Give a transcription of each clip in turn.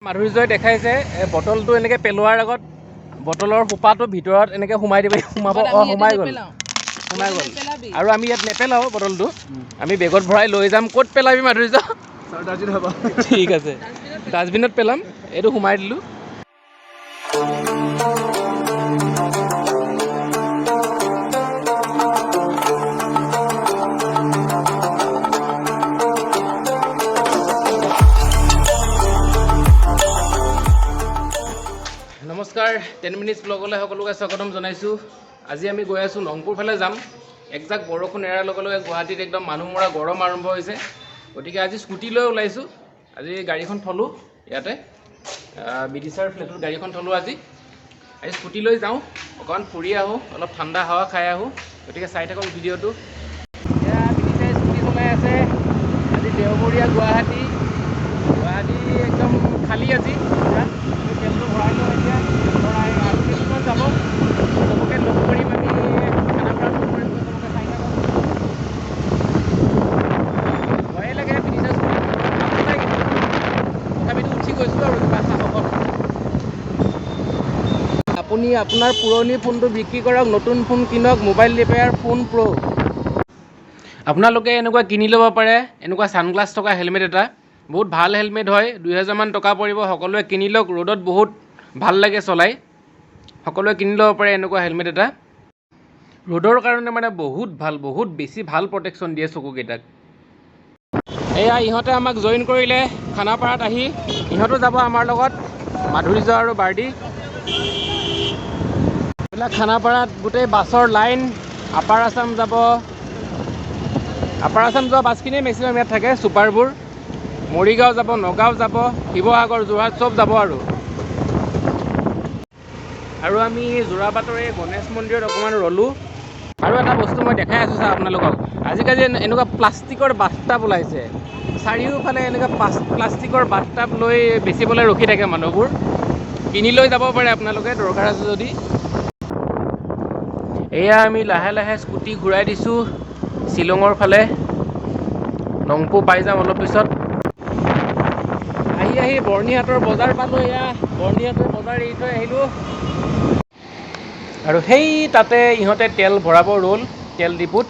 মাধুৰ্যই দেখাইছে, এই বটলটো এনেকৈ পেলোৱাৰ আগত বটলৰ সোপাটো ভিতৰত এনেকৈ সোমাই দিব, সোমাব। অঁ, সোমাই গ'ল, সোমাই গ'ল। আৰু আমি ইয়াত নেপেলাওঁ বটলটো, আমি বেগত ভৰাই লৈ যাম। ক'ত পেলাবি মাধুৰ্য? ঠিক আছে, ডাষ্টবিনত পেলাম। এইটো সোমাই দিলোঁ। নমস্কাৰ, 10 মিনিটছ ব্লগলৈ সকলোকে স্বাগতম জনাইছোঁ। আজি আমি গৈ আছোঁ নংপুৰ ফালে যাম। একজাক বৰষুণ এৰাৰ লগে লগে গুৱাহাটীত একদম মানুহ মৰা গৰম আৰম্ভ হৈছে। গতিকে আজি স্কুটি লৈ ওলাইছোঁ। আজি গাড়ীখন থলোঁ ইয়াতে, বিদিশাৰ ফ্লেটত গাড়ীখন থলোঁ। আজি আজি স্কুটি লৈ যাওঁ, অকণমান ফুৰি আহোঁ, অলপ ঠাণ্ডা হাৱা খাই আহোঁ। গতিকে চাই থাকক ভিডিঅ'টো। এতিয়া বিদিশাই স্কুটি চলাই আছে। আজি দেওবৰীয়া, গুৱাহাটী গুৱাহাটী একদম খালী আজি পুৰা। আমি তেলটো ভৰাই লওঁ এতিয়া। তেল ভৰাই আৰু কেইদিনমান যাব, চবকে লগ কৰিম। আমি খানাপাৰাত লগ কৰিম চবকে। চাই থাকক। ভয়ে লাগে বিদিশা স্কুটি নাই, কিন্তু তথাপিতো উঠি গৈছোঁ আৰু কিবা সাহসত। আপুনি আপোনাৰ পুৰণি ফোনটো বিক্ৰী কৰক, নতুন ফোন কিনক। মোবাইল ৰিপেয়াৰ ফোন প্ৰ'। আপোনালোকে এনেকুৱা কিনি ল'ব পাৰে। এনেকুৱা ছানগ্লাছ থকা হেলমেট এটা, বহুত ভাল হেলমেট হয়। 2000মান টকা পৰিব। সকলোৱে কিনি লওক। ৰ'দত বহুত ভাল লাগে চলাই। সকলোৱে কিনি ল'ব পাৰে এনেকুৱা হেলমেট এটা। ৰ'দৰ কাৰণে মানে বহুত ভাল, বহুত বেছি ভাল প্ৰটেকশ্যন দিয়ে চকুকেইটাক। এয়া ইহঁতে আমাক জইন কৰিলে খানাপাৰাত আহি। ইহঁতো যাব আমাৰ লগত, মাধুৰ্য আৰু বাৰ্ডি। এইবিলাক খানাপাৰাত গোটেই বাছৰ লাইন। আপাৰ আছাম যাব, আপাৰ আছাম যোৱা বাছখিনিয়ে মেক্সিমাম ইয়াত থাকে, ছুপাৰবোৰ। মৰিগাঁও যাব, নগাঁও যাব, শিৱসাগৰ, যোৰহাট চব যাব। আৰু আৰু আমি যোৰাবাটৰ এই গণেশ মন্দিৰত অকণমান ৰ'লোঁ। আৰু এটা বস্তু মই দেখাই আছোঁ, ছাৰ, আপোনালোকক। আজিকালি এনেকুৱা প্লাষ্টিকৰ বাথটাব ওলাইছে। চাৰিওফালে এনেকুৱা প্লাষ্টিকৰ বাথটাব লৈ বেচিবলৈ ৰখি থাকে মানুহবোৰ। কিনি লৈ যাব পাৰে আপোনালোকে, দৰকাৰ আছে যদি। এয়া আমি লাহে লাহে স্কুটি ঘূৰাই দিছোঁ শ্বিলঙৰ ফালে। নংপু পাই যাম অলপ পিছত। আহি আহি বৰ্ণিহাটৰ বজাৰ পালোঁ। এয়া বৰ্ণিহাটৰ বজাৰ এৰি থৈ আহিলোঁ। আৰু সেই তাতে ইহঁতে তেল ভৰাব ৰ'ল তেল ডিপুত।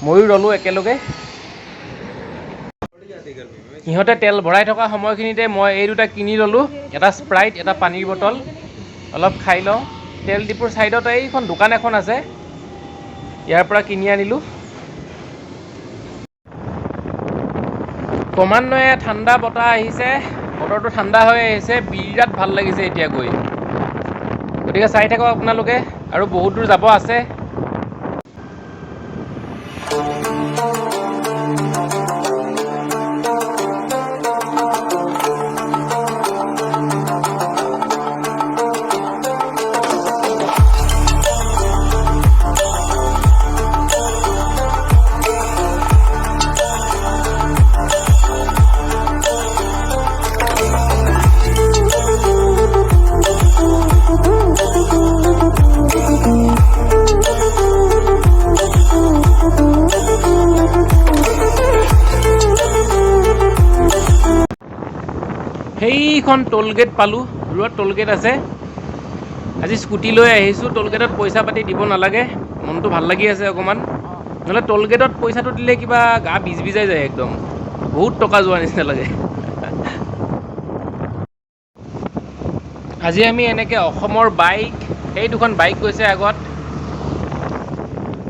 ময়ো ৰ'লোঁ একেলগে। সিহঁতে তেল ভৰাই থকা সময়খিনিতে মই এই দুটা কিনি ল'লোঁ, এটা স্প্ৰাইট, এটা পানীৰ বটল। অলপ খাই লওঁ। তেল ডিপুৰ ছাইডত এইখন দোকান এখন আছে, ইয়াৰ পৰা কিনি আনিলোঁ। ক্ৰমান্বয়ে ঠাণ্ডা বতাহ আহিছে, বতৰটো ঠাণ্ডা হৈ আহিছে। বিৰাট ভাল লাগিছে এতিয়া গৈ। গতিকে চাই থাকক আপোনালোকে, আৰু বহুত দূৰ যাব আছে। সেইখন টোলগেট পালোঁ। দূৰত টোলগেট আছে। আজি স্কুটি লৈ আহিছোঁ, টোলগেটত পইচা পাতি দিব নালাগে। মনটো ভাল লাগি আছে অকণমান। নহ'লে টোলগেটত পইচাটো দিলে কিবা গা বিজ বিজাই যায় একদম, বহুত টকা যোৱা নিচিনা লাগে। আজি আমি এনেকৈ অসমৰ বাইক, সেই দুখন বাইক গৈছে আগত,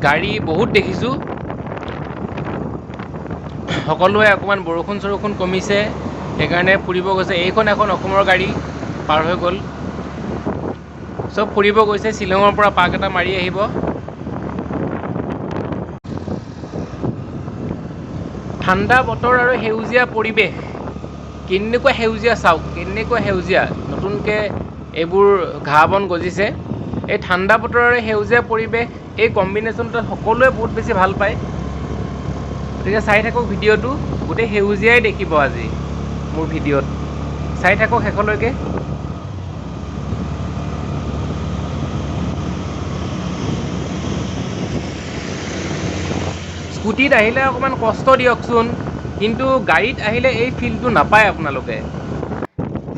গাড়ী বহুত দেখিছোঁ। সকলোৱে অকণমান বৰষুণ চৰষুণ কমিছে, সেইকাৰণে ফুৰিব গৈছে। এইখন এখন অসমৰ গাড়ী পাৰ হৈ গ'ল। চব ফুৰিব গৈছে, শ্বিলঙৰ পৰা পাক এটা মাৰি আহিব। ঠাণ্ডা বতৰ আৰু সেউজীয়া পৰিৱেশ। কেনেকুৱা সেউজীয়া চাওক, কেনেকুৱা সেউজীয়া। নতুনকৈ এইবোৰ ঘাঁহ বন গজিছে। এই ঠাণ্ডা বতৰ আৰু সেউজীয়া পৰিৱেশ, এই কম্বিনেশ্যনটো সকলোৱে বহুত বেছি ভাল পায়। গতিকে চাই থাকক ভিডিঅ'টো, গোটেই সেউজীয়াই দেখিব আজি মোৰ ভিডিঅ'ত। চাই থাকক শেষলৈকে। স্কুটিত আহিলে অকণমান কষ্ট দিয়কচোন, কিন্তু গাড়ীত আহিলে এই ফিলটো নাপায় আপোনালোকে।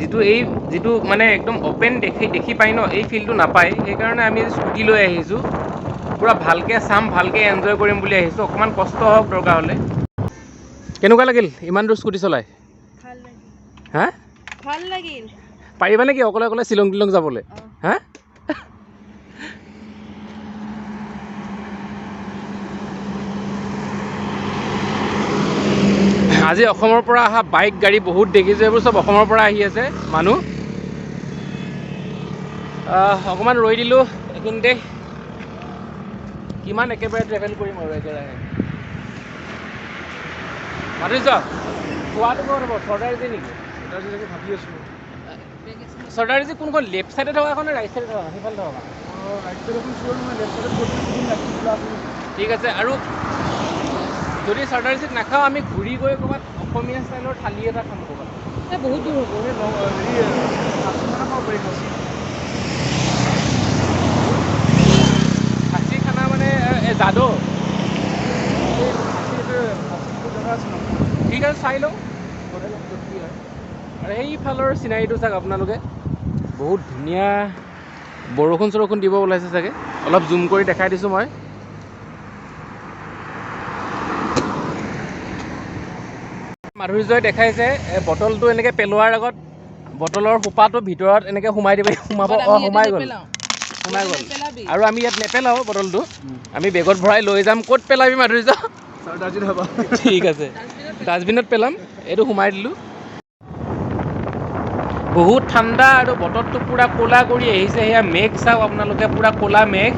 যিটো এই যিটো মানে একদম অ'পেন দেখি দেখি পায় ন, এই ফিলটো নাপায়। সেইকাৰণে আমি স্কুটি লৈ আহিছোঁ, পূৰা ভালকৈ চাম, ভালকৈ এনজয় কৰিম বুলি আহিছোঁ। অকণমান কষ্ট হওক দৰকাৰ হ'লে। কেনেকুৱা লাগিল ইমান দূৰ স্কুটি চলাই? ভাল লাগিল। হা, ভাল লাগিল। পাৰিবা নেকি অকলে অকলে শ্বিলং টিলং যাবলৈ? হা, আজি অসমৰ পৰা অহা বাইক গাড়ী বহুত দেখিছোঁ, এইবোৰ চব অসমৰ পৰা আহি আছে মানুহ। অকণমান ৰৈ দিলোঁ এইখিনিতে, কিমান একেবাৰে ট্ৰেভেল কৰিম আৰু একেৰাহে। মাধুৰ্য, খোৱাটো ক'ত হ'ব? চৰ্দাৰজী নেকি? চৰ্দাৰজী ভাবি আছোঁ। চৰ্দাৰজী কোনখন, লেফ্ট চাইডে থকাখন নে ৰাইট চাইডে থকা? সেইফালে থকা। ৰাইট চাইডে চিয়'ৰ নহয়, লেফ্ট চাইডে। ঠিক আছে। আৰু যদি চৰ্দাৰজীত নাখাওঁ, আমি ঘূৰি গৈ ক'ৰবাত অসমীয়া ষ্টাইলৰ থালি এটা খাম ক'ৰবাত। বহুত দূৰ হ'ব। খাচী খানা মানে যাদৱ। ঠিক আছে, চাই লওঁ কি হয়। আৰু সেইফালৰ চিনাৰীটো চাওক আপোনালোকে, বহুত ধুনীয়া। বৰষুণ চৰষুণ দিব ওলাইছে চাগে, অলপ জুম কৰি দেখাই দিছোঁ মই। মাধুৰ্যই দেখাইছে, বটলটো এনেকৈ পেলোৱাৰ আগত বটলৰ সোপাটো ভিতৰত এনেকৈ সোমাই দিব, সোমাব। অঁ, সোমাই গ'ল, সোমাই গ'ল। আৰু আমি ইয়াত নেপেলাওঁ বটলটো, আমি বেগত ভৰাই লৈ যাম। ক'ত পেলাবি মাধুৰ্য? ঠিক আছে, ডাষ্টবিনত পেলাম। এইটো সোমাই দিলোঁ। বহুত ঠাণ্ডা আৰু বতৰটো পূৰা ক'লা কৰি আহিছে। সেয়া মেঘ চাওক আপোনালোকে, পূৰা ক'লা মেঘ।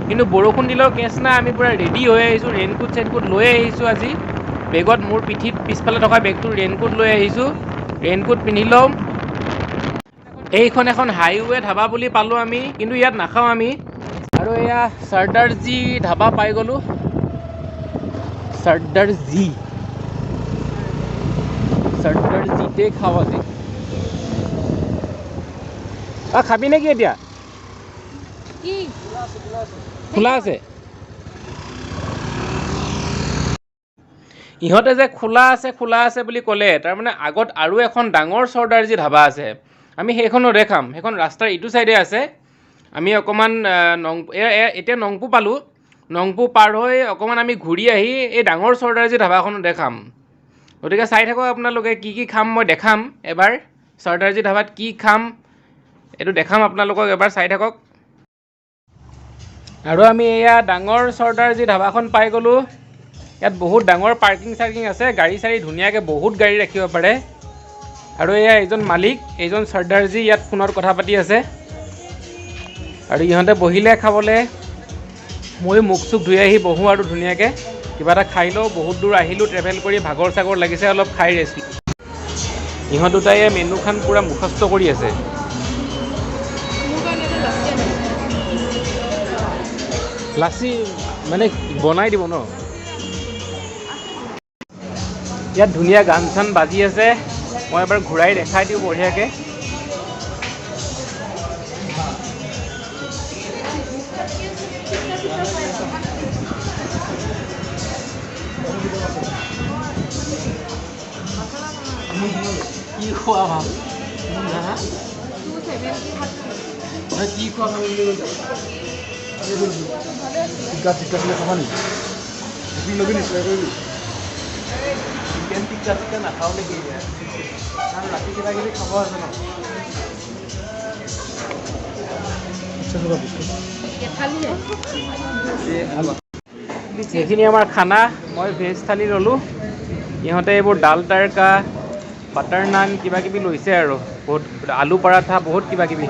কিন্তু বৰষুণ দিলেও কেছ নাই, আমি পূৰা ৰেডি হৈ আহিছোঁ। ৰেইনকোট চেইনকোট লৈ আহিছোঁ আজি বেগত। মোৰ পিঠিত পিছফালে থকা বেগটোৰ ৰেইনকোট লৈ আহিছোঁ, ৰেইনকোট পিন্ধি ল'ম। এইখন এখন হাইৱে ধাবা বুলি পালোঁ আমি, কিন্তু ইয়াত নাখাওঁ আমি। আৰু এয়া চৰ্দাৰজী ধাবা পাই গ'লোঁ। চৰ্দাৰজী, চৰ্দাৰজীতে খাওঁ আজি। খাবি নেকি এতিয়া? খোলা আছে। ইহঁতে যে খোলা আছে খোলা আছে বুলি ক'লে, তাৰমানে আগত আৰু এখন ডাঙৰ চৰ্দাৰজী ধাবা আছে, আমি সেইখনতে খাম। সেইখন ৰাস্তাৰ ইটো চাইডে আছে। আমি অকণমান এতিয়া নংপু পালোঁ, নংপু পাৰ হৈ অকণমান আমি ঘূৰি আহি এই ডাঙৰ চৰ্দাৰজী ধাবাখনতে খাম। গতিকে চাই থাকক আপোনালোকে কি কি খাম মই দেখাম এবাৰ। চৰ্দাৰজী ধাবাত কি খাম এইটো দেখাম আপোনালোকক এবাৰ, চাই থাকক। আৰু আমি এয়া ডাঙৰ চৰ্দাৰজী ধাবাখন পাই গ'লোঁ। ইয়াত বহুত ডাঙৰ পাৰ্কিং চাৰ্কিং আছে, গাড়ী চাড়ী ধুনীয়াকৈ বহুত গাড়ী ৰাখিব পাৰে। আৰু এয়া এইজন মালিক, এইজন চৰ্দাৰজী ইয়াত ফোনত কথা পাতি আছে। আৰু ইহঁতে বহিলে খাবলৈ, ময়ো মুখ চুখ ধুই আহি বহোঁ আৰু ধুনীয়াকৈ কিবা এটা খাই লওঁ। বহুত দূৰ আহিলোঁ ট্ৰেভেল কৰি, ভাগৰ চাগৰ লাগিছে, অলপ খাই ৰেষ্ট। ইহঁত দুটাই মেনুখন পূৰা মুখস্থ কৰি আছে। লাচি মানে বনাই দিব ন। ইয়াত ধুনীয়া গান চান বাজি আছে, মই এবাৰ ঘূৰাই দেখাই দিওঁ বঢ়িয়াকৈ। কি খোৱা ভাল? কি খোৱা ভাল বুলি কৈছে? চিকেন টিক্কা চিক্কা নাখাওঁ নেকি? কাৰণ ৰাতি কিবা কিবি খাব আছে ন। এইখিনি আমাৰ খানা, মই ভেজ থালি ল'লোঁ। ইহঁতে এইবোৰ ডাল টাৰকা, বাটাৰ নান কিবা কিবি লৈছে আৰু বহুত আলু পৰাঠা, বহুত কিবা কিবি।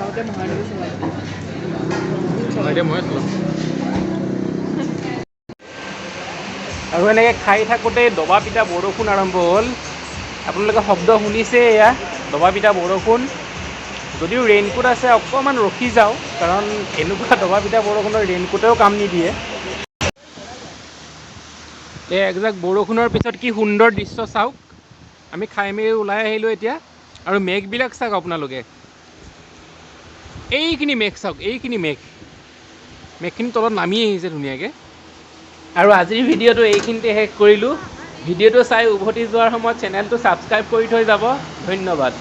আৰু এনেকৈ খাই থাকোঁতেই দবা পিটা বৰষুণ আৰম্ভ হ'ল। আপোনালোকে শব্দ শুনিছে, এয়া দবা পিটা বৰষুণ। যদিও ৰেইনকোট আছে অকণমান ৰখি যাওঁ, কাৰণ এনেকুৱা দবা পিটা বৰষুণৰ ৰেইনকোটেও কাম নিদিয়ে। এই একজাক বৰষুণৰ পিছত কি সুন্দৰ দৃশ্য চাওক। আমি খাই মেলি ওলাই আহিলোঁ এতিয়া। আৰু মেঘবিলাক চাওক আপোনালোকে, এইখিনি মেঘ চাওক, এইখিনি মেঘ, মেঘখিনি তলত নামি আহিছে ধুনীয়াকৈ। আৰু আজিৰ ভিডিঅ'টো এইখিনিতে শেষ কৰিলোঁ। ভিডিঅ'টো চাই উভতি যোৱাৰ সময়ত চেনেলটো ছাবস্ক্ৰাইব কৰি থৈ যাব। ধন্যবাদ।